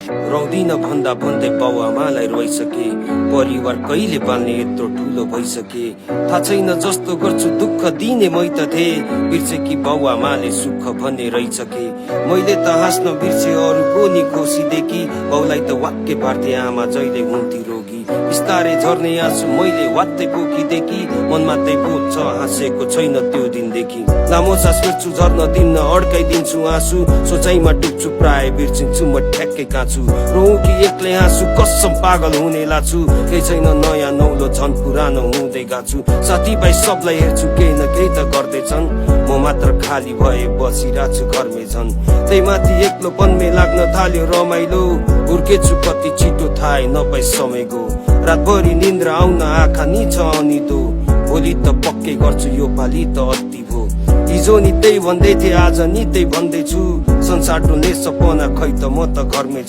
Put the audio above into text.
रौदिन भन्दा भन्दै बाउआमालाई रोइसके। परिवार कहिले पाल्ने यत्रो ठुलो भइसके। थाहा छैन जस्तो गर्छु दुःख दिने मै त थिए। बिर्से कि बाउआमाले सुख भन्ने रहेछ के। मैले त हाँस्न बिर्से अरूको नि खुसीदेखि। बाउलाई त वाक्य पार्थे आमा जहिले हुन्थी रोगी। बिस्तारै झर्ने आँसु मैले वात्तै पोखिदेखि। मनमा त्यही बोध छ हाँसेको छैन त्यो दिनदेखि। लामो सास फेर्छु झर्न दिन्न अड्काइदिन्छु आँसु। सोचाइमा डुब्छु प्राय बिर्सिन्छु म ठ्याक्कै काँछु। रोउ कि एक्लै हाँसु कसम पागल हुने लाछु। केही छैन नयाँ नौलो झन् पुरानो हुँदै गाछु। साथीभाइ सबलाई हेर्छु केही न केही त गर्दैछन्। म मात्र खाली भए बसिरहेछु घरमै झन्। त्यही माथि एक्लो पन्मे लाग्न थाल्यो रमाइलो। हुर्केछु कति छिटो थाहै नपाई समयको। रातभरि निन्द्रा आउन आँखा नि छ अनिदो। भोलि त पक्कै गर्छु यो पालि त अति भो। हिजो नि त्यही भन्दै थिए आज नि त्यही भन्दैछु। संसार डुल्ने सपना खै त म त घरमै छु।